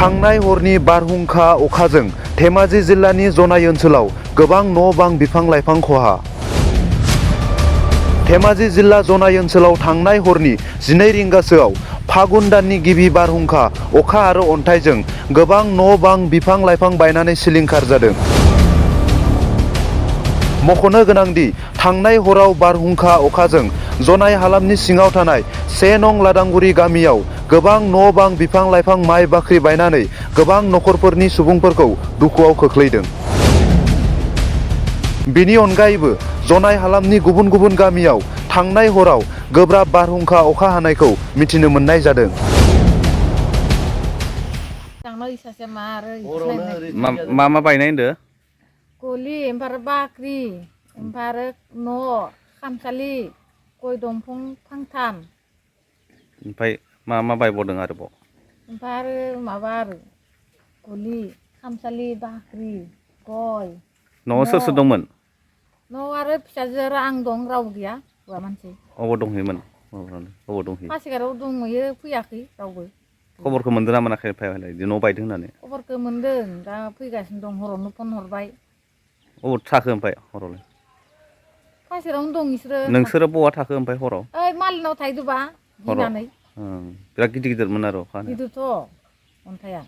थांनाय हरनि बारहुंखा अखाजों धेमाजि जिल्लानि जनाय ओनसोलाव गोबां न' बां बिफां लाइफां खहा। धेमाजि जिल्ला जनाय ओनसोलाव थांनाय हरनि 12 रिंगासोआव फागुन दाननि गिबि बारहुंखा अखा आरो अन्थाइजों गोबां न' बां बिफां लाइफां बायनानै सिलिंखार जादों। मख'नो गोनांदि थांनाय हराव बारहुंखा अखाजों जनाय हालामनि सिङाव थानाय 1 नं लादांगुरि गामियाव गोबां न' बां बिफां लाइफां माइ बाख्रि बायनानै गोबां नखरफोरनि सुबुंफोरखौ दुखुआव खोख्लैदों। बेनि अनगायैबो जनाय हालामनि गुबुन गुबुन गामियाव थांनाय हराव गोब्राब बारहुंखा अखा हानायखौ मिथिनो मोननाय जादों। मा बायनाय होनदो? गलि ओमफ्राय बाख्रि ओमफ्राय न' खामसालि गय दंफां फांथाम। ओमफ्राय मा बायबावदों आरोबाव? ओमफ्राय आरो माबा आरो गलि खामसालि बाख्रि गय। न'आव सोर सोर दंमोन? न'आव आरो फिसाजो आरो आं दं, रावबो गैया हौवा मानसि। अबाव दंहैयोमोन? अबाव दंहैयो? पासिघाटआव दंहैयो, फैयाखै रावबो। खबरखौ मोनदों ना मोनाखै बिदि न' बायदों होननानै? खबरखौ मोनदों, दा फैगासिनो दं, हरावनो फन हरबाय। अबाव थाखो ओमफ्राय हरावलाय? पासिघाटआवनो दं बिसोरो। नोंसोरो बहा थाखो ओमफ्राय हराव? ओइ मालिनाव थाहैदोंबा हराव गिनानै। बिराद गिदिरमोन आरो अखा हानाया? गिदिरथ' अन्थाइआ।